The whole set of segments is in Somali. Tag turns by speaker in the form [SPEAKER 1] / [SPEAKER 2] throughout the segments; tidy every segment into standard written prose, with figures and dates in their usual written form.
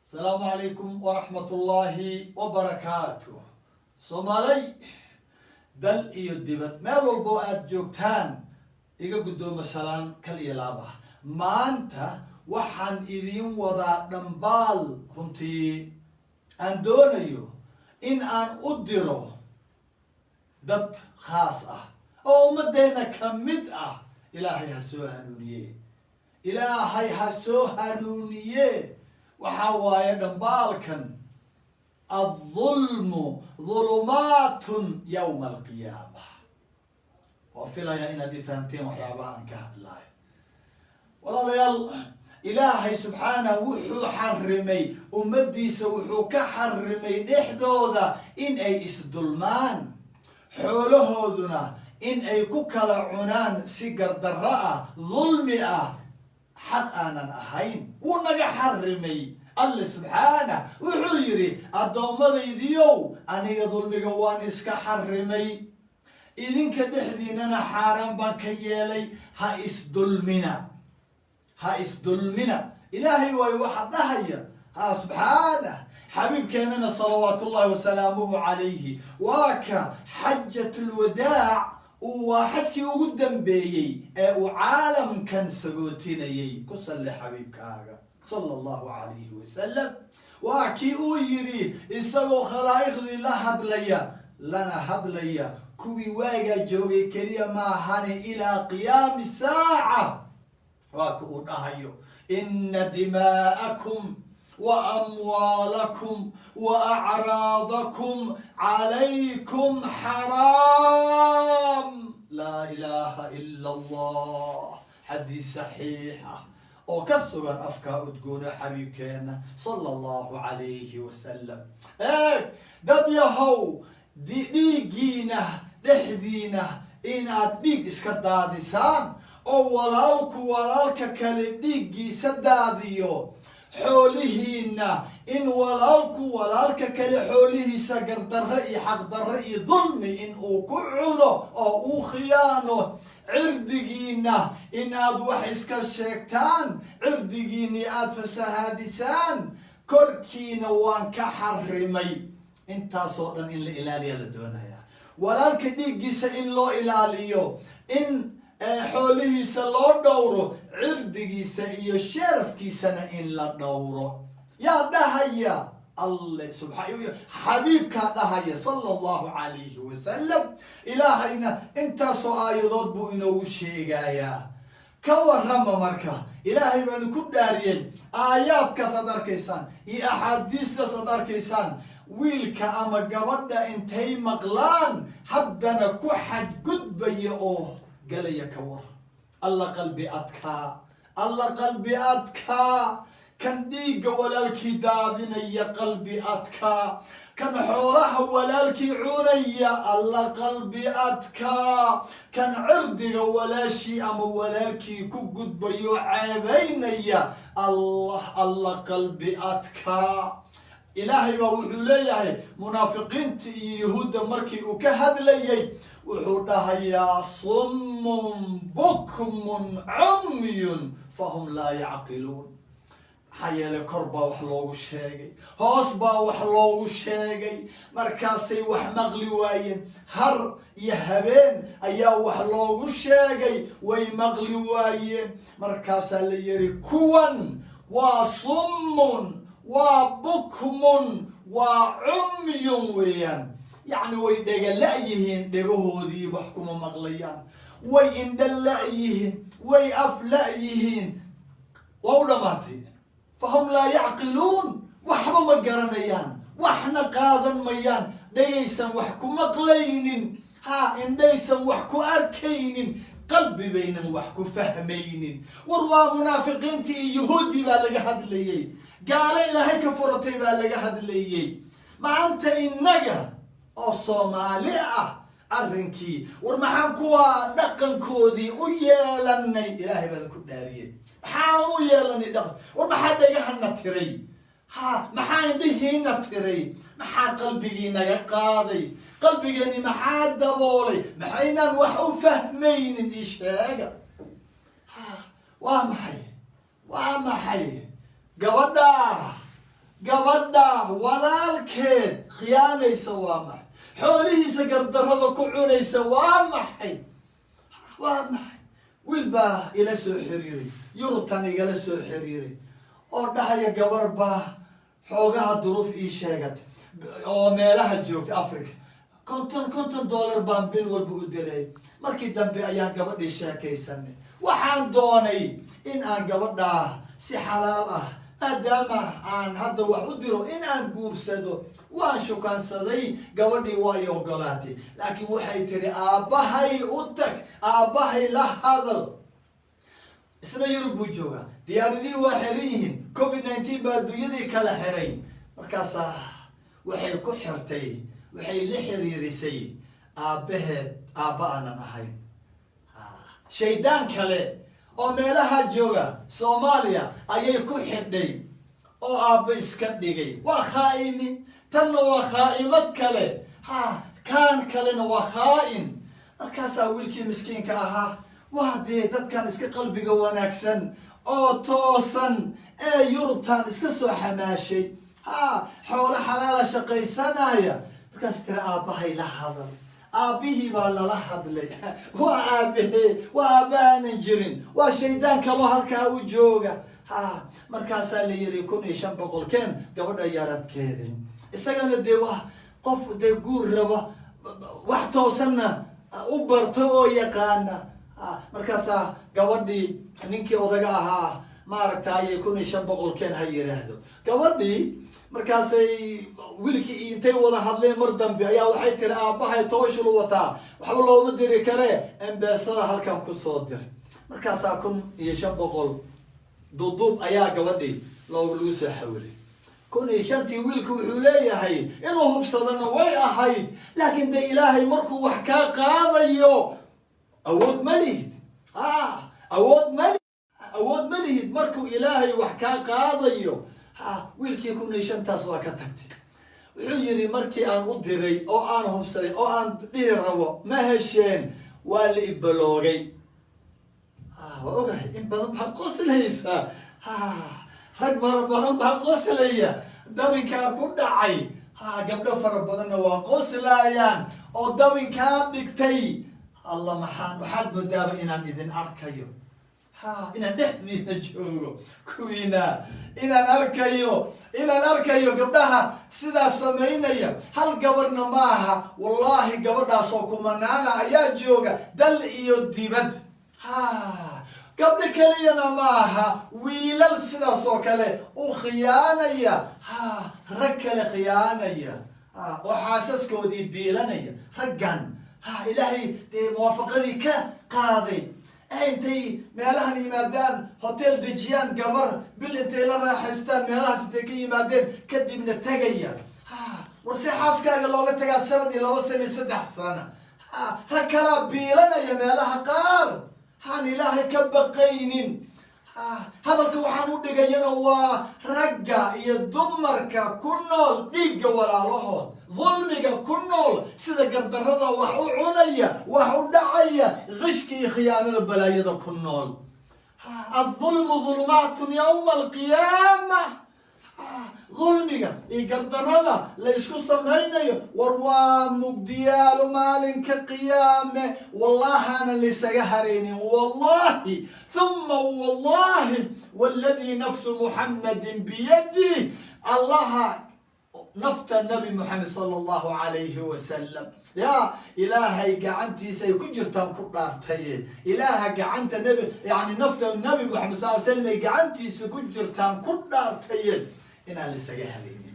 [SPEAKER 1] Asalaamu calaykum waraxmat ullaahi wabarakaatuh. Soomaalay, dal iyo dibad, meel walbo aada joogtaan, iga guddoomo salaan kal iyo laab ah. Maanta waxaan idiin wadaa dhambaal runtii aan doonayo in aan u diro dad khaas ah oo ummaddeena ka mid ah. Ilaahay ha soo hanuuniye, Ilaahay ha soo hanuuniye. Waxaa waaye dhambaalkan: الظلم ظلمات يوم القيامة. Waa filayaa inaad i fahamteen waxyaabaha aan ka hadlayo. Walaalayaal, Ilaahay subxaanahu wuxuu xarimay ummaddiisa, wuxuu ka xarimay dhexdooda in ay isdulmaan, xoolahooduna in ay ku kala cunaan si gardarro ah, dulmi ah, xaq aanan ahayn. Wuu naga xarimay Alle subxaanah. Wuxuu yidhi: "Addoommadaydiyow, aniga dulmiga waan iska xarimay, idinka dhexdiinana xaaraan baan ka yeelay. Ha isdulmina, ha isdulmina." Ilaahay waayo waxa dhahaya, ha, subxaanah. Xabiibkeenana salawaat ullahi wasalaamuhu calayhi waa ka xajat lwadaac uu waa xajkii ugu dambeeyey ee uu caalamkan sagootinayay. Ku salli xabiibkaaga sala Allahu calayhi wasalam. Waa kii uu yidhi, isagoo khalaa'iqdii la hadlaya, lana hadlaya kuwii waagaa joogay keliya maahane, ilaa qiyaami saaca, waa ka uu dhahayo: "إن دماءكم وأموالكم وأعراضكم عليكم حرام." Laa ilaaha ila Allah. Xadiis saxiix ah oo ka sugan afkaa udgoona xabiibkeena sala Allahu calayhi wasalam. Eeg, dad yahow, dhiiggiina dhexdiina inaad dhiig iska daadisaan oo walaalku walaalka kale dhiiggiisa daadiyo, xoolihiina in walaalku walaalka kale xoolihiisa gardarre iyo xaqdarre iyo dulmi in uu ku cuno oo uu khiyaano, cirdigiina in aad wax iska sheegtaan, cirdigiini aad fasahaadisaan, korkiina waan ka xarimay. Intaasoo dhan in la ilaaliya la doonaya: walaalka dhiiggiisa in loo ilaaliyo, in xoolihiisa loo dhowro, cirdigiisa iyo sharafkiisana in la dhowro. Yaa dhahaya? Alle subxa, xabiibkaa dhahaya sala Allahu calayhi wasalam. Ilaahayna intaasoo aayadood buu inoogu sheegayaa. Ka warrama marka, Ilaahay baanu ku dhaariyey, aayaadkaas aad arkaysaan iyo axaadiistaas aad arkaysaan, wiilka ama gabadha intay maqlaan haddana ku xadgudbaya oo galaya, ka war. Alla qalbi adkaa, Alla qalbi adkaa. Kan dhiigga walaalkii daadinaya, qalbi adkaa. Kan xoolaha walaalkii cunaya, Alla qalbi adkaa. Kan cirdiga walaashii ama walaalkii ku gudbayo, ceebaynaya, Allah, Alla qalbi adkaa. Ilaahay baa wuxuu leeyahay, munaafiqiinta iyo Yuhuudda markii uu ka hadlayay, wuxuu dhahayaa: "صم بكم عمي فهم لا يعقلون." Maxaa yeelay, kor baa wax loogu sheegay, hoos baa wax loogu sheegay, markaasay wax maqli waayeen. Har iyo habeen ayaa wax loogu sheegay, way maqli waayeen. Markaasaa la yidhi: "Kuwan waa صم, waa بكم, waa عمي weeyaan." Yacni way dhega la-yihiin, dhegahoodii wax kuma maqlayaan, way indho la-yihiin, way af la-yihiin, waa u dhamaatay. فهم لا يعقلون. Waxba ma garanayaan, waxna qaadan mayaan. Dhegaysan wax ku maqlaynin, ha, indhaysan wax ku arkaynin, qalbi baynan wax ku fahmaynin. War waa munaafiqiintii iyo Yuhuuddii baa laga hadlayey, gaalo Ilaahay ka furatay baa laga hadlayey. Maanta innaga oo Soomaali ah, arrinkii, war maxaan kuwaa dhaqankoodii u yeelanay? Ilaahay baan ku dhaariyey, maxaan u yeelanay dhaqan? War maxaa dhegahana tiray? Ha, maxaa indhihiina tiray? Maxaa qalbigii naga qaaday? Qalbigeeni maxaa daboolay? Maxaynaan wax u fahmaynin? Ii sheega. Ha, waa maxay? Waa maxay gabadha Gabadha walaalkeed khiyaanaysa waa maxay? Xoolihiisa gardarrada ku cunaysa waa maxay? Waa maxay? Wiil baa ila soo xiriiray, Yurubtan igala soo xiriiray, oo dhahaya gabar baa xoogaha duruuf ii sheegatay oo meelaha joogta Africa. 50 50 dollar baan bil walba u diray. Markii dambe ayaan gabadhii sheekaysanay. Waxaan doonay in aan gabadhaa si xalaal ah, maadaama aan hadda wax u diro, in aan guursado. Waan shukaansaday gabadhii, waa i ogolaatay, laakiin waxay tiri, "Aabbahay u tag, aabbahay la hadal." Isna Yurub buu joogaa. Diyaaradihii waa xiran yihiin, COVID-19 baa adduunyadii kala xiray. Markaasaa waxay ku xirtay, waxay la xiriirisay aabbaheed, aabba aanan ahayn, shaydaan kale oo meelaha jooga Soomaaliya ayay ku xidhay oo aabba iska dhigay. Waa khaa'imi. Tanna waa khaa'imad kale. Ha kaan kalena waa khaa'in. Markaasaa wiilkii miskiinka ahaa, waa dee dadkan iska qalbiga wanaagsan oo toosan ee Yurubtan iska soo xamaashay, ha xoolo xalaala shaqaysanaya. Markaas tira, "Aabbahay la hadal." Aabbihii baa lala hadlay. Waa aabbahe? Waa aabba aanan jirin, waa shaydaan kaloo halkaa u jooga. Ha markaasaa la yiri, 1500 keen gabadha yaradkeedii. Isagana dee waa qof dee guur raba, wax toosanna u barta oo yaqaana. Markaasaa gabadhii ninkii odaga ahaa, maaragtay, 1500 keen ha yiraahdo gabadhii. Markaasay wiilkii intay wada hadleen mar dambe ayaa waxay tiri, "Aabbahay tooshulu wataa, waxba looma diri karee, M-Pesada halkan kusoo dir." Markaasaa 1500 duuduub ayaa gabadhii lagu soo xawilay. 1005-tii wiilku wuxuu leeyahay inuu hubsadana way ahayd, laakiin de Ilaahay markuu wax kaa qaadayo awood ma lihid. Awood ma awood ma lihid markuu Ilaahay wax kaa qaadayo. Ha wiilkii 1005-taas waa ka tagtay. Wuxuu yidhi, markii aan u diray oo aan hubsaday oo aan dhihi rabo, "Ma hesheen?" waa la ibaloogay. Waa ogahay in badan baa qoslaysa. Ha rag fara badan baa qoslaya dabinkaa ku dhacay. Ha gabdho fara badanna waa qoslaayaan oo dabinkaa dhigtay. Alla, maxaan waxaad moodaaba inaan idin arkayo, ha inaan dhexdiina joogo, kuwiina inaan arkayo, inaan arkayo gabdhaha sidaas samaynaya. Hal gabarhna ma aha, wallaahi, gabadhaasoo kumanaana ayaa jooga dal iyo dibad. Ha gabdho keliyana ma aha, wiilal sidaas oo kale u khiyaanaya, ha rag kale khiyaanaya, ha oo xaasaskoodii biilanaya. Raggan ha Ilaahay dee muwaafaqadii ka qaaday, intay meelahan yimaadaan, hotel dejiyaan, gabar bil intay la raaxaystaan, meelahaas intay ka yimaadeen kadibna tegaya. Ha war si xaaskaaga looga tagaa sanad iyo 2 sano iyo 3 sano? Ha rag kalaa biilanaya meelaha qaar, haan Ilaahay ka baqaynin. Ha hadalka waxaan u dhigayana waa ragga iyo dumarka ku nool dhiigga walaalahood, dulmiga ku nool, sida gardarrada wax u cunaya, wax u dhacaya, qishka iyo khiyaanada, balaayada ku nool. الظلم ظلمات يوم القيامة. Dulmiga iyo gardarrada la isku samaynayo, war waa mugdiyaalo maalinka qiyaame. Wallahana laysaga haraynin. Wallahi ثم wallahi, والذي نفس محمد بيده, Allaha nafta Nabi Moxamed صلى الله عليه وسلم ya Ilaahay gacantiisa ay ku jirtaan ku dhaartaye, Ilaaha gacanta nabi, yani nafta Nabi Moxamed sal slam ay gacantiisa ku jirtaan ku dhaartaye, inaan lisaga haraynin.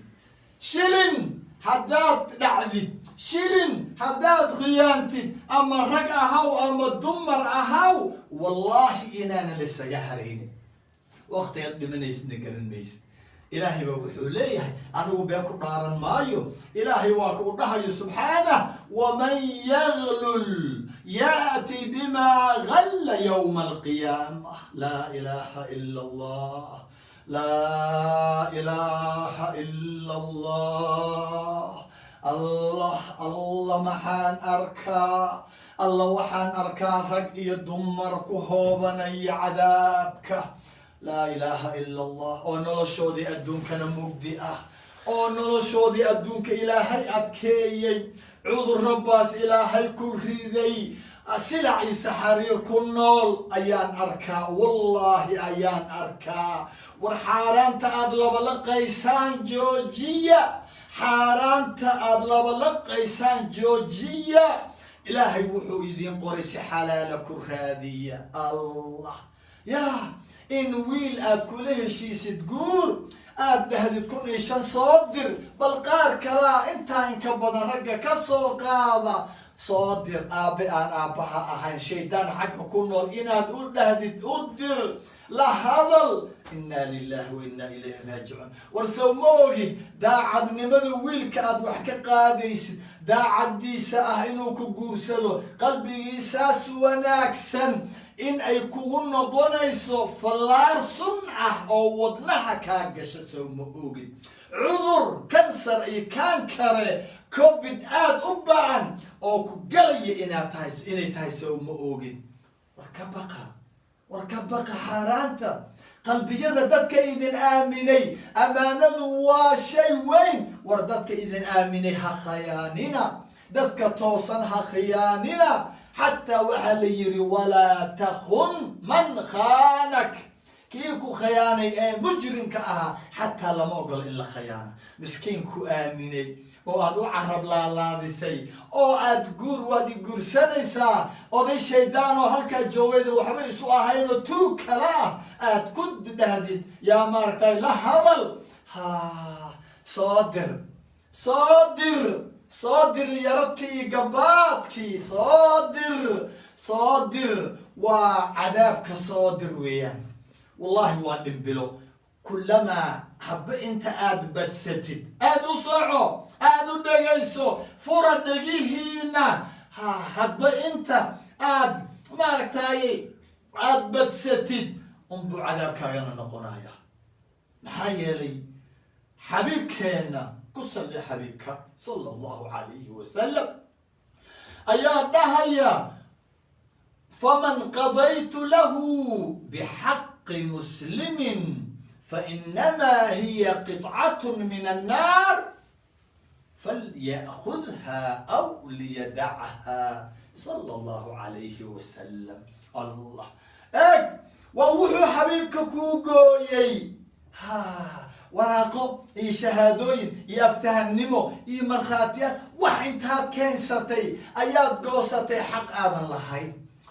[SPEAKER 1] Shilin haddaad dhacdid, shilin haddaad khiyaantid, ama rag ahaw ama dumar ahaw, wallaahi inaanan lisaga haraynin. Waktigaad dhimanaysidna garan maysid. Ilaahay baa wuxuu leeyahay, anigu been ku dhaaran maayo, Ilaahay waa kuu dhahayo subxaanah, "ومن يغلل يأت بما غل يوم القيامة". لا إله إلا الله, لا إله إلا الله. Allah, Allah, maxaan arkaa? Allah, waxaan arkaa rag iyo dumar ku hoobanaya cadaabka. Laa ilaaha ila Allah. Oo noloshoodii adduunkana mugdi ah, oo noloshoodii adduunka Ilaahay adkeeyey, cudurro baas Ilaahay ku riday, silaciisa xariir ku nool ayaan arkaa, wallaahi ayaan arkaa. War xaaraanta aada labalaqaysaan joojiya, xaaraanta aada labalaqaysaan joojiya. Ilaahay wuxuu idiin qoray si xalaala ku raadiya. Allah yaa in wiil aad kula heshiisid guur, aad dhahdid 1005 soo dir, bal qaar kalaa intaa inka badan ragga ka soo qaada, soo dir. Aabe aan aabbaha ahayn, shaydaan xagga ku nool inaad u dhahdid u dir, la hadal. Inna lilahi wa inna ilayhi raajicuun. War sow ma ogid daacadnimada wiilka aad wax ka qaadaysid, daacaddiisa ah inuu ku guursado, qalbigiisaas wanaagsan in ay kugu noqonayso fallaar sun ah oo wadnaha kaa gasha? Sow ma ogid cudur kansar iyo kaan kale, COVID aada u bacan oo ku galaya inaad tahay, inay tahay? Sow ma ogid? War ka baqa, war ka baqa xaaraanta. Qalbiyada dadka idin aaminay, ammaanadu waa shay weyn. War dadka idin aaminay ha khayaanina, dadka toosan ha khiyaanina. Xataa waxaa la yidhi: "Walaa takhun man khaanak." Kii ku khayaanay ee mujrimka ahaa xataa lama ogolo in la khayaano. Miskiin ku aaminay oo aad u carab laalaadisay oo aad guur waad i guursanaysaa, oday shaydaan oo halkaa joogayda waxba isu ahaynoo tuug kale ah aad ku dhahdid, yaa maaragtay, la hadal, ha soo dir, soo dir, soo dir, yaradkii iyo gabaadkii soo dir, soo dir. Waa cadaabka soo dir weeyaan, wallahi waa dhimbilo. Kulamaa hadba inta aada badsatid, aada u soco, aada u dhegayso, fura dhegihiina. Ha hadba inta aad maaragtay aada badsatid unbuu cadaabkaagana noqonaya. Maxaa yeelay, xabiibkeenna ku salli, xabiibka sala Allahu calayhi wasalam ayaa dhahaya: "Faman qadaytu lahu bixaqi muslimin fainamaa hiya qitcat min annaar, falya'khudha aw liyadacha." Sala Allahu calayhi wasalam. Allah eeg, waa wuxuu xabiibka kuu gooyey. Ha waraaqo iyo shahaadooyin iyo aftahannimo iyo markhaatiya wax intaad keensatay ayaad goosatay xaq aadan lahayn,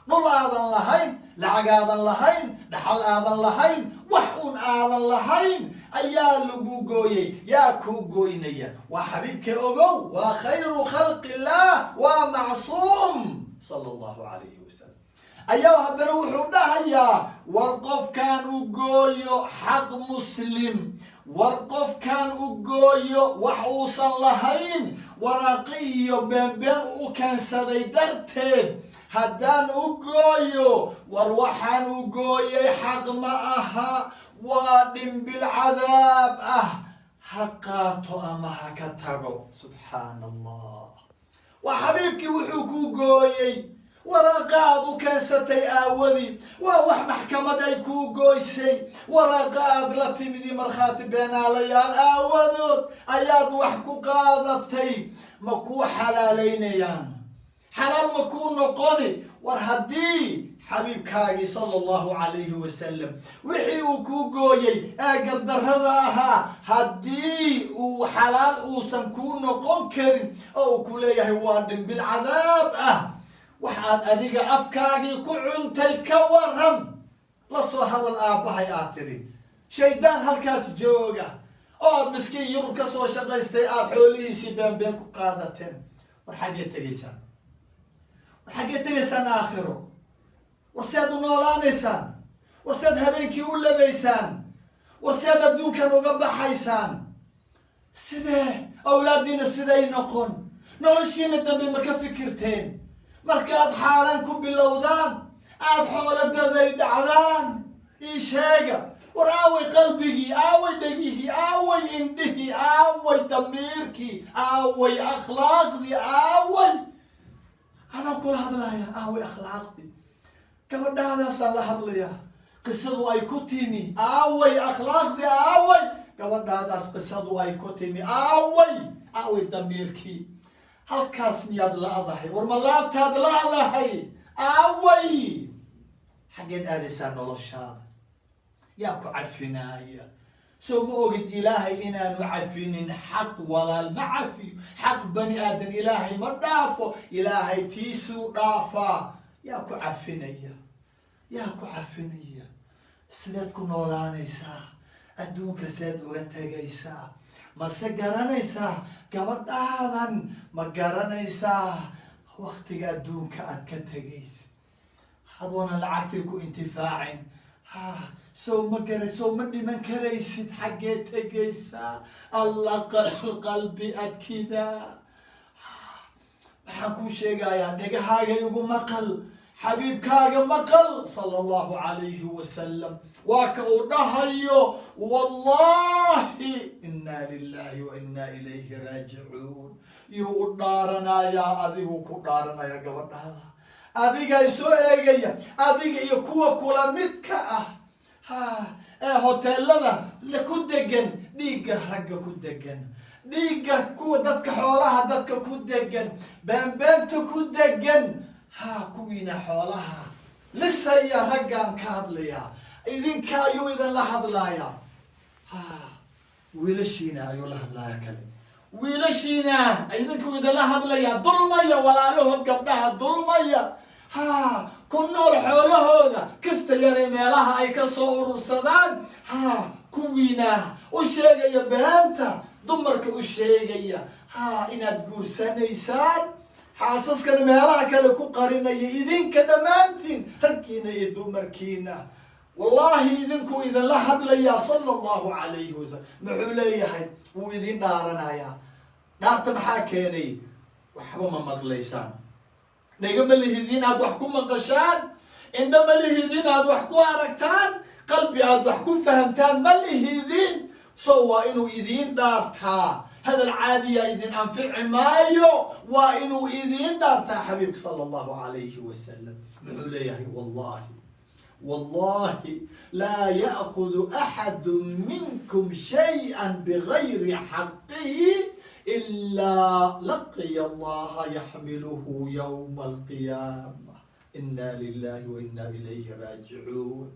[SPEAKER 1] dhul aadan lahayn, lacag aadan lahayn, dhaxal aadan lahayn, wax uun aadan lahayn ayaa lagu gooyey. Yaa kuu gooynaya? Waa xabiibka, ogow, waa khayru khalqi illah, waa macsuum sala Allahu calayhi wasalam. Ayaa haddana wuxuu dhahayaa: war qofkan u gooyo xaq muslim, war qofkan u gooyo wax uusan lahayn, waraaqi iyo beenbeen u keensaday darteed haddaan u gooyo, war waxaan u gooyay xaq ma aha, waa dhimbil cadaab ah, ha qaato ama ha ka tago. Subxaana Allah, waa xabiibkii wuxuu ku gooyey. Waraaqa aad u keensatay aawadii, waa wax maxkamad ay kuu gooysay. Waraaqa aad la timidi, markhaati beenaalayaal aawadood ayaad wax ku qaadatay. Ma kuu xalaalaynayaan? Xalaal ma kuu noqoni? War haddii xabiibkaagii sala Allahu calayhi wasalam wixii uu kuu gooyey ee gardarrada ahaa, haddii uu xalaal uusan kuu noqon karin oo uu ku leeyahay waa dhimbil cadaab ah, wax aad adiga afkaagii ku cuntay ka waran? La soo hadal aabbahay aad tidhi, shaydaan halkaas jooga oo aad miskiin Yurub ka soo shaqaystay aada xoolihiisii beenbeen ku qaadateen. War xaggee tegaysaan? War xaggee tegaysaan aakhiro? War si aad u noolaanaysaan? War si aad habeenkii u ladaysaan? War si aad adduunkan uga baxaysaan? Sidee awlaaddiina siday noqon? Noloshiina dambe ma ka fikirteen? Markaad xaaraan ku bilowdaan, aada xooladaday dhacdaan, ii sheega. War aaway qalbigii? Aaway dhegihii? Aaway indhihii? Aaway damiirkii? Aaway akhlaaqdii? Aaway? Adaan kula hadlaya, aaway akhlaaqdii? Gabadhaadaasaan la hadlayaa. Qisadu ay ku timi aaway? Akhlaaqdii aaway? Gabadhaadaas qisadu ay ku timi aaway? Aaway damiirkii? Halkaas miyaad la'dahay? War ma laabtaad la'dahay? Aaway? Xaggeed aadaysaa noloshaada? Yaa ku cafinaaya? Soo ma ogid Ilaahay inaanu cafinin? Xaq walaal ma cafiyo, xaq bani aadan Ilaahay ma dhaafo, Ilaahay tiisuu dhaafaa. Yaa ku cafinaya? Yaa ku cafinaya? Sideed ku noolaanaysaa adduunka? Seed uga tegaysaa? Mase garanaysaa gabadhaadan? Ma garanaysaa waktiga adduunka aad ka tegaysa adoona lacagtii ku intifaacin? Ha, sow ma gara, sow ma dhiman karaysid? Xaggee tegaysaa? Alla, qalbi adkida. Waxaan kuu sheegayaa, dhegahaaga igu maqal, xabiibkaaga maqal, sala Allahu calayhi wasalam. Waa ka uu dhahayo: "Wallahi, inna lilahi wa inna ilayhi raajicuun." Yuu u dhaaranayaa? Adigu ku dhaaranaya gabadhaada, adigaa soo eegaya, adiga iyo kuwa kula midka ah, ha, ee hoteelada ku degan, dhiigga ragga ku degan, dhiigga kuwa dadka, xoolaha dadka ku degan, beenbeenta ku degan, ha, kuwiina xoolaha lisaya. Raggaan ka hadlayaa, idinka ayuu idinla hadlayaa. Ha, wiilashiina ayuu la hadlayaa kale, wiilashiina idinkuu idinla hadlayaa, dulmaya walaalahood, gabdhaha dulmaya, ha, ku nool xoolahooda kasta yaray meelaha ay ka soo urursadaan, ha, kuwiina u sheegaya beenta, dumarka u sheegaya, ha, inaad guursanaysaan, xaasaskana meelaha kale ku qarinaya. Idinka dhammaantiin, raggiina iyo dumarkiina, wallaahi idinkuu idinla hadlayaa, sala Allahu calayhi wasalam. Muxuu leeyahay? Wuu idin dhaaranayaa. Dhaarta maxaa keenay? Waxba ma maqlaysaan. Dhega ma lihidin aad wax ku maqashaan, indho ma lihidin aad wax ku aragtaan, qalbi aad wax ku fahamtaan ma lihidin. So waa inuu idiin dhaartaa. Hadal caadiya idin anfici maayo, waa inuu idiin dhaartaa. Xabiibka sala Allahu calayhi wasalam muxuu leeyahay? "Wallahi, wallahi, laa ya'kudu axadu minkum shayئa bigayri xaqihi ilaa laqiya Allaha yaxmiluhu yowma alqiyaama. Inna lilahi wa inna ilayhi raajicuun."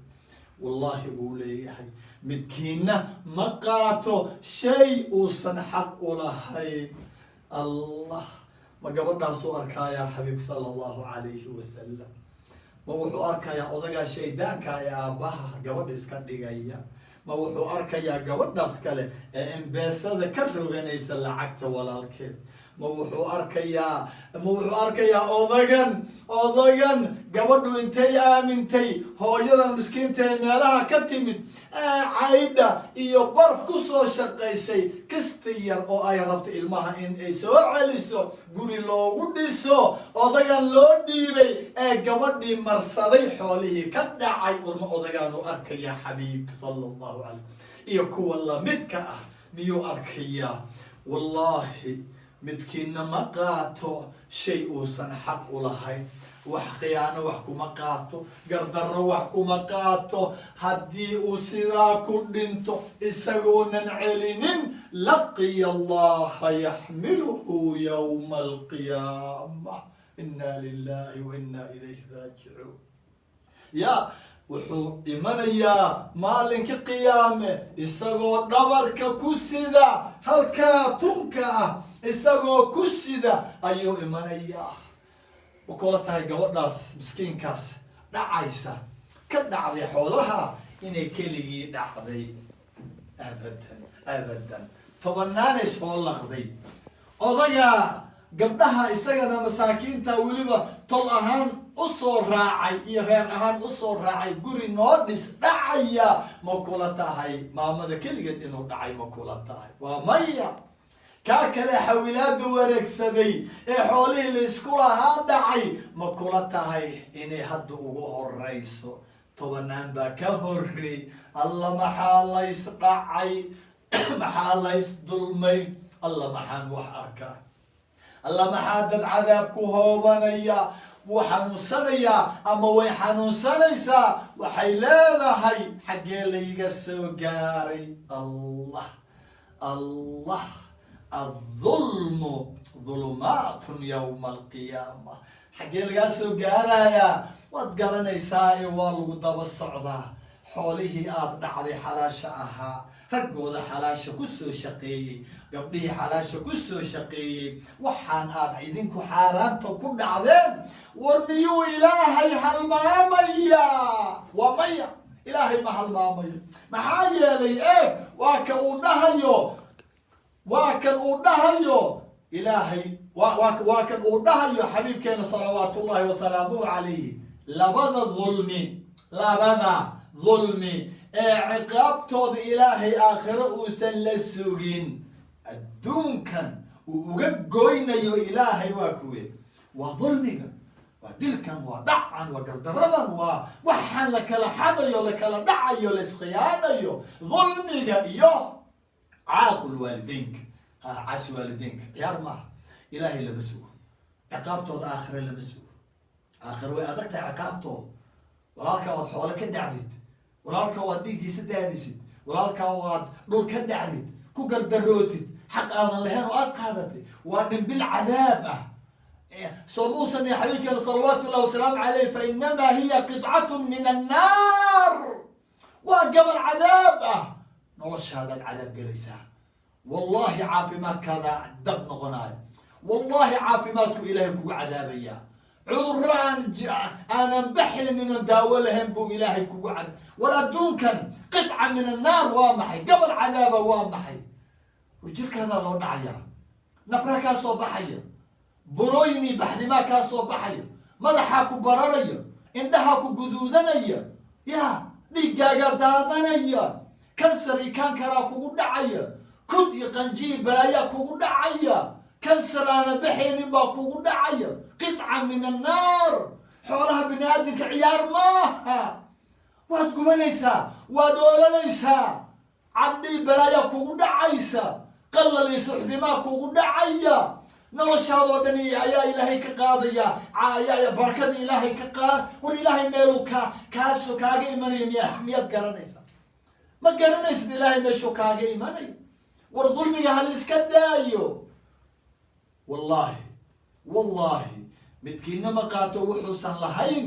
[SPEAKER 1] Wallahi, buu leeyahay, midkiina ma qaato shay uusan xaq u lahayn. Allah, ma gabadhaasuu arkayaa xabiibka sala Allahu calayhi wasalam? Ma wuxuu arkayaa odagaa shaydaanka ee aabbaha gabadha iska dhigaya? Ma wuxuu arkayaa gabadhaas kale ee M-Pesada ka roganaysa lacagta walaalkeed? Ma wuxuu arkayaa, ma wuxuu arkayaa odagan gabadhu intay aamintay, hooyadan miskiinta ee meelaha ka timid, caydha iyo baraf ku soo shaqaysay, kasta yar oo ay rabto ilmaha in ay soo celiso, guri loogu dhiso, odagan loo dhiibay ee gabadhii marsaday, xoolihii ka dhacay? Urma odagaanu arkayaa xabiibka sala Allahu calayh iyo kuwa lamidka ah miyuu arkayaa? "Wallaahi, midkiina ma qaato shay uusan xaq u lahayn. Wax khiyaano wax kuma qaato, gardarro wax kuma qaato. Haddii uu sidaa ku dhinto isagoonan celinin, laqiya Allaha yaxmiluhu yowma alqiyaama. Inna lilahi wa inna ilayhi raajicuun." Ya, wuxuu imanayaa maalinka qiyaame isagoo dhabarka ku sida, halkaa tunka ah isagoo ku sida ayuu imanayaa. Ma kula tahay gabadhaas miskiinkaas dhacaysa, ka dhacday xoolaha, inay keligii dhacday? Abadan, abadan. Tobanaanay soo laqday. Odaga gabdhaha isagana masaakiinta weliba tol ahaan usoo raacay iyo reer ahaan usoo raacay, guri noo dhis dhacaya, ma kula tahay maamada keligeed inuu dhacay? Ma kula tahay? Waa maya. Kaa kale xawilaada wareegsaday ee xoolihii laysku lahaa dhacay, ma kula tahay inay hadda ugu horeyso? Tobanaan baa ka horreey. Alla, maxaa lays dhacay? Maxaa lays dulmay? Alla, maxaan wax arkaa? Alla, maxaa dad cadaab ku hoobanaya? Wuu xanuunsanayaa ama way xanuunsanaysaa. Waxay leedahay: "Xaggee layga soo gaaray?" Allah, Allah! الظلم ظلمات يوم القيامة. Xaggee lagaa soo gaarayaa? Waad garanaysaa ee waa lagu daba socdaa. Xoolihii aada dhacday, xalaasha ahaa, raggooda xalaasha ku soo shaqeeyey, gabdhihii xalaasha ku soo shaqeeyey, waxaan aad idinku xaaraanta ku dhacdeen, war miyuu Ilaahay halmaamayaa? Waa maya, Ilaahay ma halmaamayo. Maxaa yeelay, eeg, waa ka uu dhahayo, waa kan uu dhahayo Ilaahay, waa kan uu dhahayo xabiibkeena صلوات الله وسلامه عليه: labada dulmi, labada dulmi ee ciqaabtooda Ilaahay aakhiro uusan la sugin, adduunkan uu uga goynayo Ilaahay, waa kuwe? Waa dulmiga, waa dilkan, waa dhacan, waa gardaradan, waa waxaan la kala xadayo, la kala dhacayo, la iskhiyaanayo. Dulmiga iyo عاق الوالدين, ha, caasi waalideynka ciyaar maaha. Ilaahay lama sugo ciqaabtooda, aakhire lama sugo. Aakhire way adag tahay ciqaabtooda. Walaalka waad xoolo ka dhacdid, walaalka waad dhiiggiisa daadisid, walaalka waad dhul ka dhacdid, ku gardarootid, xaq aadan lahayn oo aad qaadatay, waa dhimbil cadaab ah. Soo muusan xabiibkeena صلوات الله وسلامه عليه: فإنما هي قطعة من النار. Waa gabal cadaab ah. Noloshaadaad cadaab gelaysaa. Wallahi, caafimaadkaada dab noqonaayo. Wallahi, caafimaadku Ilaahay kugu cadaabaya. Cudurro aan aanan baxaynin oon daawo lahayn buu Ilaahay kugu cad. War adduunkan قطعة من النار waa maxay? Gabal cadaaba waa maxay? War jirkaadaa loo dhacayaa, nafra kaa soo baxaya, burooyin iyo baxdimaa kaa soo baxaya, madaxaa ku bararaya, indhahaa ku guduudanaya, ya dhiiggaagaa daadanaya, kansar iyo kankaraa kugu dhacaya, kud iyo qanjiir balaayaa kugu dhacaya, kansar aana baxaynin baa kugu dhacaya. قطعة من النار. Xoolaha bini aadamka ciyaar maaha. Waad gubanaysaa, waad oolanaysaa, cadhii balaayaa kugu dhacaysa, qalal iyo suxdimaa kugu dhacaya. Noloshaadoo dhan ayaa Ilaahay ka qaadaya, ayaa barakada Ilaahay ka qaad. War Ilaahay meeluu ka kaaso kaaga imanayo miyaad garanaysaa? Ma garanaysid Ilaahay meeshuu kaaga imanayo. War dulmiga hal iska daayo. Wallahi, wallahi, midkiina ma qaato wuxuusan lahayn.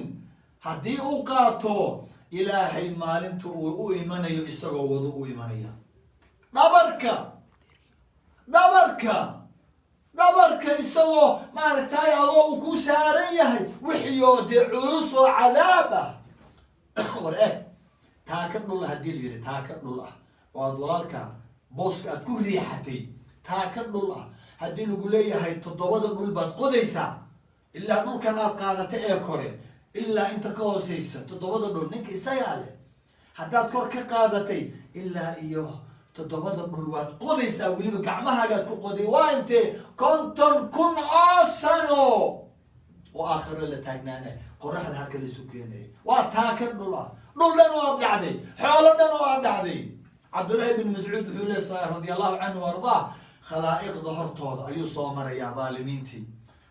[SPEAKER 1] Haddii uu qaato, Ilaahay maalintu uu u imanayo isagoo wadu u imanaya, dhabarka, dhabarka, dhabarka, isagoo maaragtay adoo uu ku saaran yahay wixii oo dee culus oo cadaab ah. War eeg, taaka dhul ah haddii la yidhi, taaka dhul ah oo aad walaalka booska aad ku riixatay, taaka dhul ah haddii lagu leeyahay, toddobada dhul baad qodaysaa, ilaa dhulkan aad qaadatay ee kore ilaa inta ka hooseysa, toddobada dhul ninka isagaa leh. Haddaad kor ka qaadatay, ilaa iyo toddobada dhul waad qodaysaa, weliba gacmahaagaad ku qoday. Waa intee? 50,000 oo sano oo aakhiro la taagnaanay, qoraxda halka laisu keenaya. Waa taaka dhul ah, dhul dhan oo aad dhacday, xoolo dhan oo aad dhacday. Cabdullaahi bin Mascuud wuxuu leeyahay رضي الله عنه وأرضاه: khalaa'iqda hortooda ayuu soo marayaa dhaalimiintii,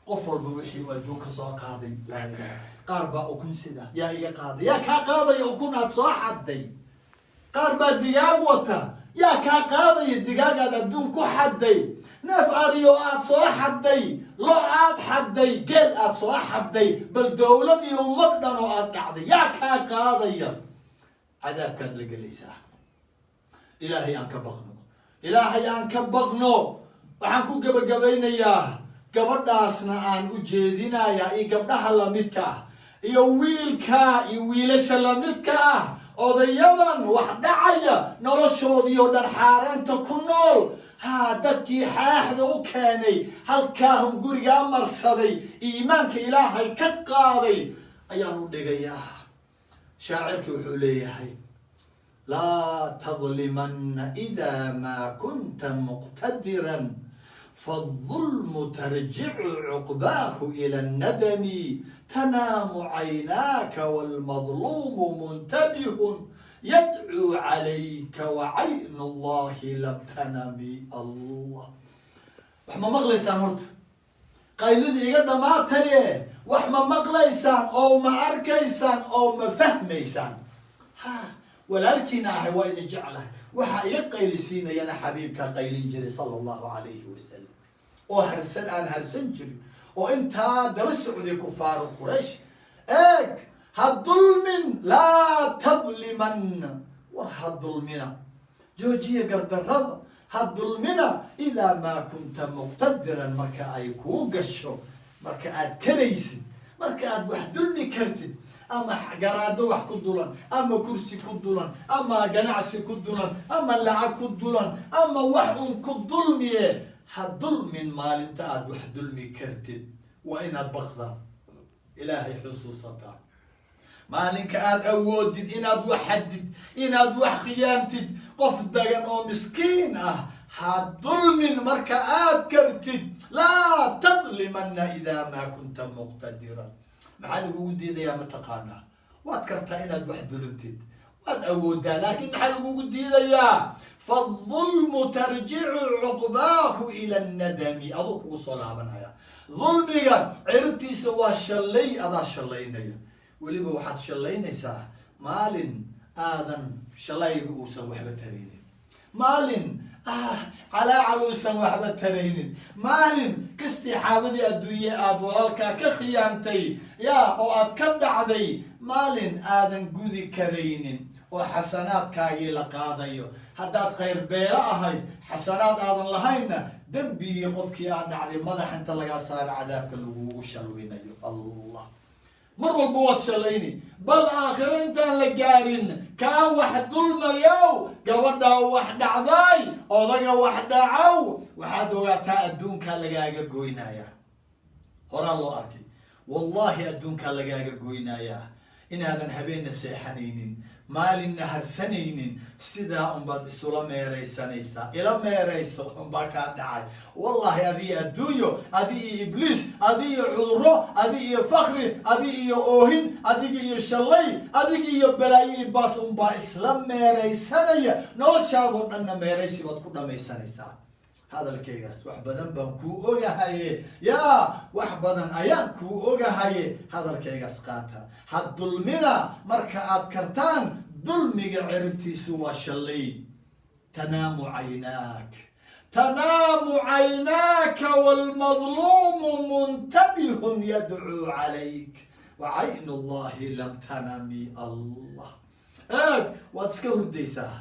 [SPEAKER 1] qof walba wixii uu adduunka soo qaaday. Laa ilaha. Qaar baa ukun sida: "Yaa iga qaaday? Yaa kaa qaadaya ukun aad soo xadday?" Qaar baa digaag wata: "Yaa kaa qaadaya digaagaad adduun ku xadday? Neef ariyo aad soo xadday, lo aad xadday, geel aad soo xadday, bal dowlad iyo ummad dhan oo aad dhacday, yaa kaa qaadaya?" Cadaabkaad la gelaysaa. Ilaahay aan ka baqno, Ilaahay aan ka baqno. Waxaan ku gebagabaynayaa, gabadhaasna aan u jeedinayaa, iyo gabdhaha lamidka ah, iyo wiilka iyo wiilasha lamidka ah, odayadan wax dhacaya, noloshoodii oo dhan xaaraanta ku nool, haa, dadkii xaaxda u keenay, halkaahun gurigaa marsaday, iimaanka Ilaahay ka qaaday ayaan u dhigayaa. Shaacirkii wuxuu leeyahay: لا تظلمن إذا ما كنت مقتدرا، فالظلم ترجع عقباه إلى الندم، تنام عيناك والمظلوم منتبه، يدعو عليك وعين الله لم تنم. Allah, wax ma maqlaysaan horta? Qayladii iga dhammaataye. Wax ma maqlaysaan oo ma arkaysaan oo ma fahmaysaan? Ha, walaalkiina ahay, waa idin jeclahay. Waxaa iga qaylisiinayana xabiibkaa qaylin jiray, sala Allahu calayhi wasalam, oo harsan aan harsan jirin, oo intaa daba socday kufaaru Quraysh. Eeg, ha dulmin, laa tadliman. War ha dulmina, joojiya gardarrada, ha dulmina. Idaa maa kunta muqtadiran, marka ay kuu gasho, marka aad karaysid, marka aad wax dulmi kartid, ama garaado wax ku dulan, ama kursi ku dulan, ama ganacsi ku dulan, ama lacag ku dulan, ama wax un ku dulmiye, ha dulmin. Maalinta aad wax dulmi kartid waa inaad bakdaa, Ilaahay xusuusataa. Maalinka aad awoodid inaad wax xadid, inaad wax khiyaantid, qof dagan oo miskiin ah ha dulmin marka aad kartid. Laa tadlimanna idaa maa kunta muqtadiran. Maxaa lagugu diidayaa, mataqaanaa? Waad kartaa inaad wax dulumtid, waad awoodaa, laakiin maxaa lagugu diidayaa? Faالظulmu tarjicu cuqbaahu ila annadami. Aduu kugu soo laabanaya dulmiga, ciribtiisa waa shallay, adaa shallaynaya. Weliba waxaad shallaynaysaa maalin aadan shalayga uusan waxba taraynin, maalin calaacal uusan waxba taraynin, maalin kastii xaabadii adduunye aada walaalkaa ka khiyaantay yaa oo aad ka dhacday, maalin aadan gudi karaynin oo xasanaadkaagii la qaadayo. Haddaad khayr beelo ahayd, xasanaad aadan lahaynna, dembigii qofkii aad dhacday madax inta lagaa saaro cadaabka lagugu shalwinayo. Allah, mar walba waad shallayni. Bal aakhiro intaan la gaarin, kaa wax dulmayow, gabadhaa wax dhacday, odaga wax dhacow, waxaad ogaataa adduunkaa lagaaga goynaya. Horaa loo arkay, wallahi, adduunkaa lagaaga goynayaa inaadan habeenna seexanaynin, maalinna harsanaynin. Sidaa unbaad isula meeraysanaysaa. Ila meerayso unbaa kaa dhacay. Wallahi, adi adduunyo, adi iyo ibliis, adi iyo cudurro, adi iyo fakri, adi iyo oohin, adiga iyo shallay, adiga iyo balaayo iyo baas unbaa isla meeraysanaya. Noloshaadoo dhanna meeraysi baad ku dhamaysanaysaa. Hadalkaygaas wax badan baan kuu ogahaye, yaa, wax badan ayaan kuu ogahaye. Hadalkaygaas qaata, ha dulmina marka aad kartaan. Dulmiga ciribtiisu waa shallay. Tanaamu caynaak, tanaamu caynaaka waalmadluumu muntabihun yadcuu calayk, wa cayn Allahi lam tanami. Allah, eeg, waad iska hurdaysaa,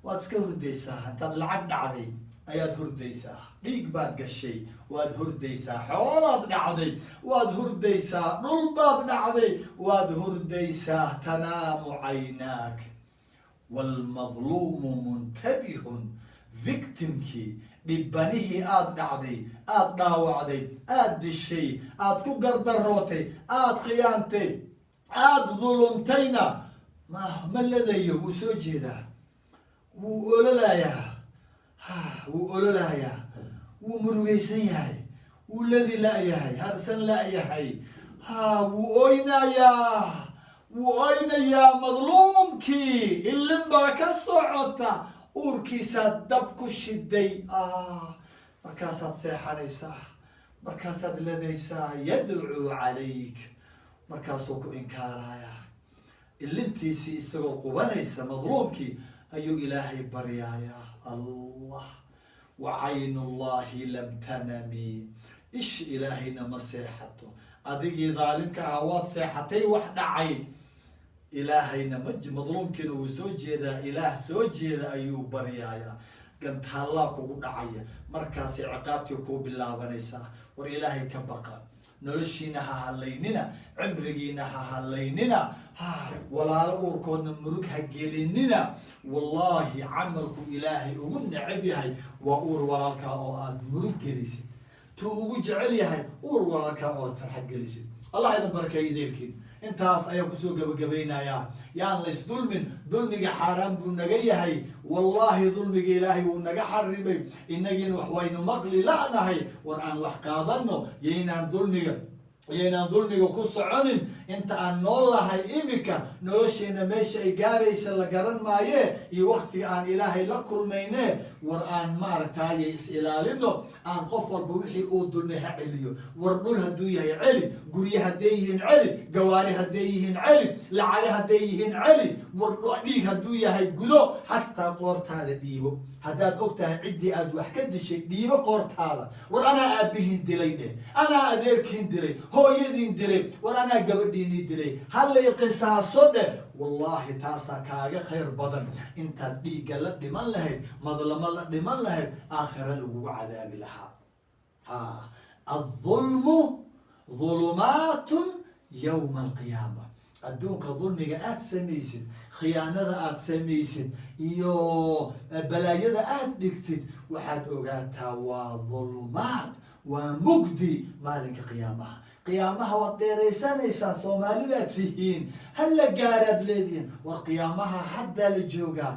[SPEAKER 1] waad iska hurdaysaa. Intaad lacag dhacday ayaad hurdaysaa, dhiig baad gashay, waad hurdaysaa, xoolaad dhacday, waad hurdaysaa, dhul baad dhacday, waad hurdaysaa. Tanaamu caynaak waalmadluumu muntabihun. Victimkii, dhibbanihii aada dhacday, aada dhaawacday, aada dishay, aada ku gardarootay, aada khiyaantay, aada duluntayna ma ladayo. Wuu soo jeedaa, wuu ololayaa, wuu ololayaa, wuu murugaysan yahay, wuu ladi la-yahay, harsan la-yahay, ha, wuu oynayaa, wuu oynayaa. Madluumkii ilin baa ka socota, uurkiisaa dab ku shiday. Markaasaad seexanaysaa, markaasaad ladaysaa. Yadcuu calayk, markaasuu ku inkaarayaa. Ilintiisii isagoo qubanaysa madluumkii ayuu Ilaahay baryayaa. Allah, wa cayn Ullahi lam tanami. Isha Ilaahayna ma seexato. Adigii daalimka ahaa waad seexatay, wax dhacay. Ilaahayna ma, madluumkiina wuu soo jeedaa, Ilaah soo jeeda ayuu baryayaa. Gantaallaa kugu dhacaya, markaasay ciqaabtii kuu bilaabanaysaa. War Ilaahay ka baqa, noloshiina ha hadlaynina, cimrigiina ha hadlaynina, ha walaalo uurkoodna murug ha gelinina. Wallaahi, camalku Ilaahay ugu necab yahay waa uur walaalkaa oo aada murug gelisid. Tuu ugu jecel yahay uur walaalkaa oo aad farxad gelisid. Allah idin barakeeyo ideelkiin. Intaas ayaan kusoo gabagabaynayaa. Yaan laysdulmin. Dulmiga xaaraan buu naga yahay. Wallaahi, dulmiga Ilaahay wuu naga xarimay, innagiina wax waynu maqli la'nahay. War aan wax qaadano, yaynaan dulmiga. Iyaynaan dulmiga ku soconin inta aan nool lahay. Imika nolosheena meesha ay gaaraysa la garan maaye iyo waktiga aan Ilaahay la kulmayne. War aan maaragtaaye is ilaalino, aan qof walba wixii uu dulmay ha celiyo. War dhul hadduu yahay celi, guryo hadday yihiin celi, gawaari hadday yihiin celi, lacaga hadday yihiin celi, war dhiig hadduu yahay gudo, xataa qoortaada dhiibo. Haddaad og tahay ciddii aad wax ka dishay, dhiibo qoortaada. War anaa aabbihiin dilay dheh, anaa adeerkiin dilay, hooyadiin dilay, war anaa gabadhiinii dilay, hallay qisaaso dheh. Wallaahi taasaa kaaga khayr badan intaad dhiigga la dhiman lahayd, madlamo la dhiman lahayd, aakhira lagugu cadaabi lahaa. الظلم ظلمات يوم القيامة. Adduunka dulmiga aad samaysid, khiyaanada aad samaysid iyo balaayada aad dhigtid, waxaad ogaataa waa dhulumaad, waa mugdi maalinka qiyaamaha. Qiyaamaha waad dheeraysanaysaan, Soomaalibaad tihiin, hala gaaraad leedihiin. War qiyaamaha haddaa la joogaa.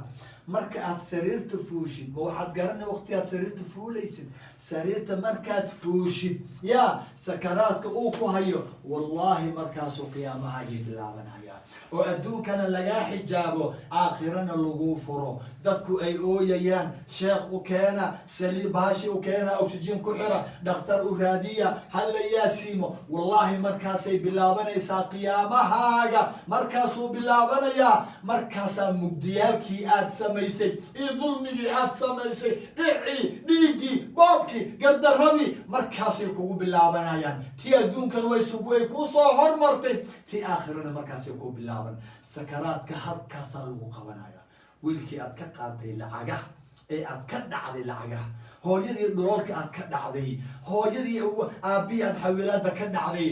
[SPEAKER 1] Marka aad sariirta fuushid, ma waxaad garanay waqti aad sariirta fuulaysid? Sariirta markaad fuushid, yaa sakaraadka uu ku hayo, wallaahi markaasuu qiyaamahagii bilaabanaya oo adduunkana lagaa xijaabo, aakhirana laguu furo. Dadku ay ooyayaan, sheekh u keena, saliib baashi u keena, oxygen ku xira, dhakhtar u raadiya, hala yaasiimo. Wallaahi markaasay bilaabanaysaa qiyaamahaaga, markaasuu bilaabanayaa. Markaasaa mugdiyaalkii aad samaysay iyo dulmigii aad samaysay, dhicii, dhiiggii, boobkii, gardaradii, markaasay kugu bilaabanayaan. Tii adduunkan way ku soo hormartay, tii aakhirana markaasay ku bilaaban. Sakaraadka halkaasaa lagu qabanaya. Wiilkii aad ka qaaday lacagaha ee aad ka dhacday lacagaha, hooyadii dhulalka aad ka dhacday, hooyadii, aabbihii aad xawilaada ka dhacday,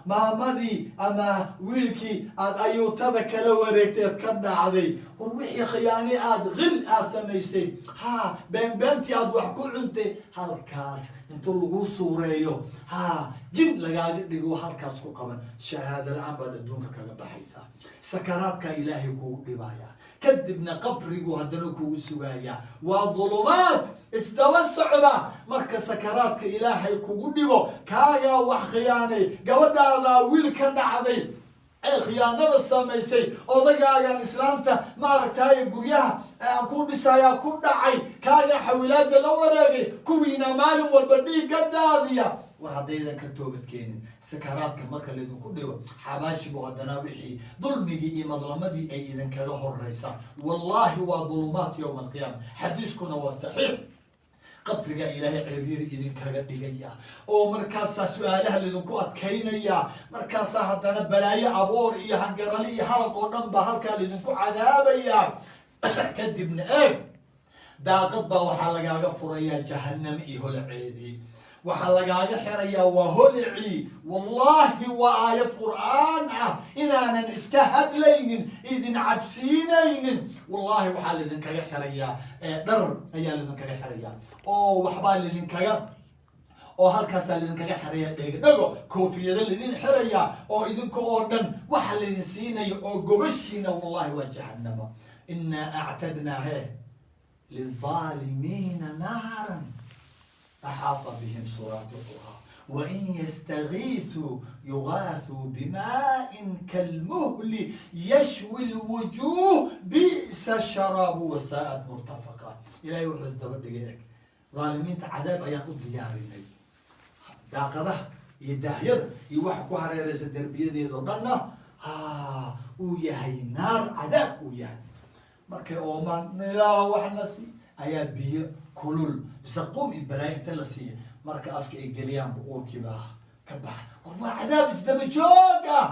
[SPEAKER 1] maamadii ama wiilkii aad ayuutada kala wareegtay aad ka dhacday, war wixii khiyaani aad qil aad samaysay, ha beenbeentii aad wax ku cuntay, halkaas intuu lagu suureeyo, ha jin lagaaga dhigo, halkaas ku qaban. Shahaado la-aan baad adduunka kaga baxaysaa. Sakaraadkaa Ilaahay kugu dhibaya, kadibna qabrigu haddana kugu sugaaya. Waa dulumaad isdaba socda. Marka sakaraadka Ilaahay kugu dhibo, kaagaa wax khiyaanay, gabadhaadaa wiil ka dhacday ee khiyaanada samaysay, odagaagan islaanta maaragtay guryaha aan ku dhisayaa ku dhacay, kaagaa xawilaada la wareegay, kuwiina maalin walba dhiigga daadiya, war haddaydan ka toobad keenin, sakaraadka marka laydinku dhigo, xabaashibu haddana wixii dulmigii iyo madlamadii ay idinkaga horeysaa. Wallaahi waa dulumaat yowma alqiyaama. Xadiiskuna waa saxiix. Qabrigaa Ilaahay ciriiri idinkaga dhigaya oo markaasaa su-aalaha laydinku adkaynaya. Markaasaa haddana balaayo, aboor iyo hangarali iyo halaq oo dhan baa halkaa laydinku cadaabaya. Kadibna eeg, daaqad baa waxaa lagaaga furayaa jahaname iyo holaceedii, waxaa lagaaga xirayaa waa holicii. Wallaahi waa aayad Qur'aan ah, inaanan iska hadlaynin, idin cabsiinaynin. Wallaahi waxaa laydinkaga xirayaa dhar ayaa laydinkaga xirayaa oo waxbaa laydinkaga oo halkaasaa laydinkaga xiraya, dhego koofiyado laydin xirayaa oo idinka oo dhan waxa laydin siinaya oo gobashiina wallahi waa jahanamo. إنا أعتدنا he للظالمين نارا أحاط بهم سرادقها وإن يستغيثوا يغاثوا بماء كالمهل يشوي الوجوه بئس الشراب وساءت مرتفقا. Ilaahay wuxuu isdaba dhigay, eg, dhaalimiinta cadaab ayaan u diyaarinay, daaqadaha iyo daahyada iyo waxa ku hareeraysa derbiyadeedoo dhanna ha uu yahay naar, cadaab uu yahay. Markay oomaan, "Ilaah waxna sii," ayaa biyo kulul, zaquum iyo balaayo inta la siiya, marka afka ay geliyaanba uurkiibaa ka baxa. War waa cadaab isdaba joog ah.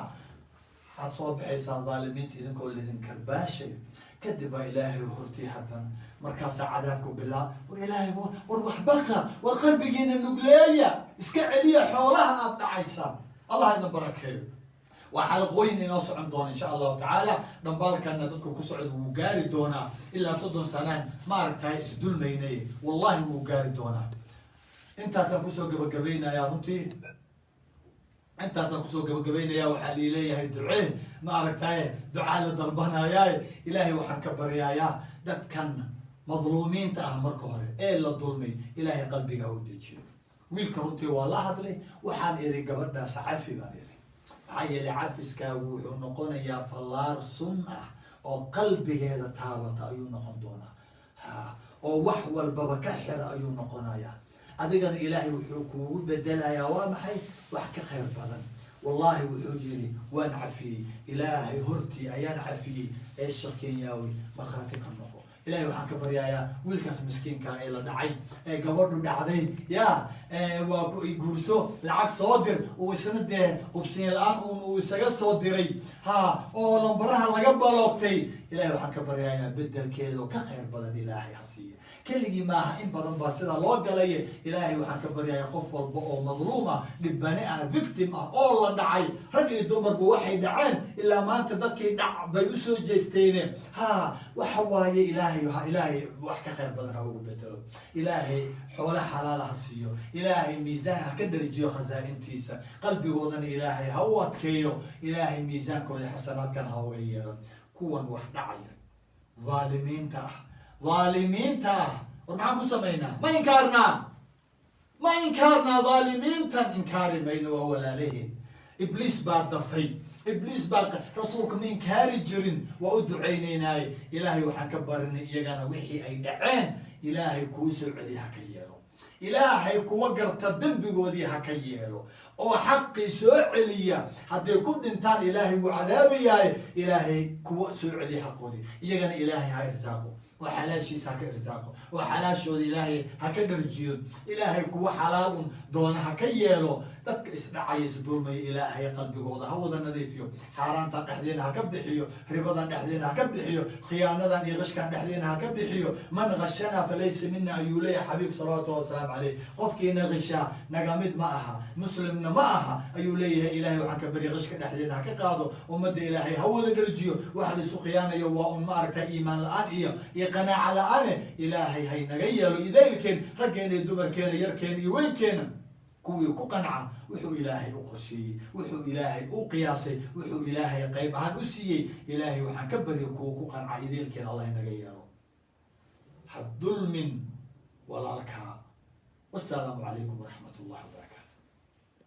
[SPEAKER 1] Waxaad soo baxaysaa dhaalimiinta idinkoo lidin karbaashayo. Kadib baa Ilaahay hortii haddana markaasaa cadaabku bilaab. War Ilaahay, war waxbaqa, war qalbigiina nugleeya, iska celiya xoolaha aad dhacaysaan. Allah idin barakeeyo. Waa xalaqooyin inoo socon doona insha Allahu tacaala. Dhambaalkana dadku ku socda wuu gaari doonaa. Ilaa 30 sanaan maaragtahay isdulmaynay, wallahi wuu gaari doonaa. Intaasaan kusoo gabagabaynayaa runtii, intaasaan kusoo gabagabaynaya. Waxaa lii leeyahay ducee, ma aragtaye, ducaa la dalbanayaaye. Ilaahay waxaan ka baryayaa dadkan madluumiinta ah marka hore ee la dulmay, Ilaahay qalbiga u dejiyo. Wiilka runtii waa la hadlay. Waxaan iri, "Gabadhaas cafi," baan iri. Maxaa yeelay, cafiskaagu wuxuu noqonayaa fallaar sun ah oo qalbigeeda taabata ayuu noqon doonaa, ha, oo wax walbaba ka xira ayuu noqonayaa. Adigana Ilaahay wuxuu kuugu bedelayaa, waa maxay, wax ka khayr badan. Wallahi, wuxuu yidhi, "Waan cafiyey, Ilaahay hortii ayaan cafiyey ee Sheekh Kenyaawi markhaati ka noqo." Ilahay waxaan ka baryayaa wiilkaas miskiinka ee la dhacay, ee gabadhu dhacday, ya waa ku guurso, lacag soo dir, uu isna dee hubsiin la-aan uun uu isaga soo diray, ha, oo lambaraha laga baloogtay. Ilahay waxaan ka baryayaa bedelkeeda oo ka khayr badan Ilaahay ha siiya. Keligii maaha, in badan baa sidaa loo galay. Ilaahay waxaan ka baryayaa qof walba oo madluum ah, dhibane ah, victim ah oo la dhacay, rag iyo dumarba waxay dhaceen ilaa maanta dadkii dhac bay usoo jeesteene. Ha, waxa waaye, Ilaahay ha, Ilaahay wax ka khayr badan ha ugu bedelo. Ilaahay xoole xalaala ha siiyo. Ilaahay miisaan ha ka darajiyo khasaa-intiisa. Qalbigoodana Ilaahay ha u adkeeyo. Ilaahay miisaankooda xasanaadkan ha uga yeelo. Kuwan wax dhacaya, dhaalimiinta ah, dhaalimiinta ah, war maxaan ku samaynaa? Ma inkaarnaa? Ma inkaarnaa? Dhaalimiintan inkaari mayno, waa walaalaheen. Ibliis baa dafay, Ibliis baa. Rasuulka ma inkaari jirin, waa u ducaynaynaaye. Ilaahay waxaan ka barinay iyagana wixii ay dhaceen Ilaahay kuu soo celiya ha ka yeelo. Ilaahay kuwa garta dembigoodii ha ka yeelo oo xaqii soo celiya. Hadday ku dhintaan, Ilaahay wuu cadaabayahay. Ilaahay kuwa soo celiya xaqoodii, iyagana Ilaahay ha irsaaqo oo xalaashiisa ha ka irsaaqo oo xalaashooda Ilaahay ha ka dharjiyo. Ilaahay kuwa xalaal un doona ha ka yeelo. Dadka isdhacaya, isdulmaya, Ilaahay qalbigooda ha wada nadiifiyo. Xaaraantan dhexdeena ha ka bixiyo, ribadan dhexdeena ha ka bixiyo, khiyaanadan iyo qishkan dhexdeena ha ka bixiyo. "Man khashanaa falaysa mina," ayuu leeyahay xabiib salawatullahi wasalaamu caleyh. "Qofkiina qishaa naga mid ma aha, muslimna ma aha," ayuu leeyahay. Ilahay waxaan ka barya qishka dhexdeena ha ka qaado. Ummadda Ilaahay ha wada dharjiyo. Waxa laisu khiyaanayo waa un, ma aragta, iimaan la-aan iyo qanaaca la-aane. Ilaahay haynaga yeelo idaylkeen, raggeena iyo dumarkeena, yarkeena iyo weynkeena, kuwii ku qanca wuxuu Ilaahay u qorsheeyey, wuxuu Ilaahay u qiyaasay, wuxuu Ilaahay qayb ahaan u siiyey. Ilaahay waxaan ka barya kuwa ku qanca idaylkeen Allah inaga yeelo. Ha dulmin walaalkaa. Wasalaamu calaykum waraxmat ullahi wabarakatu.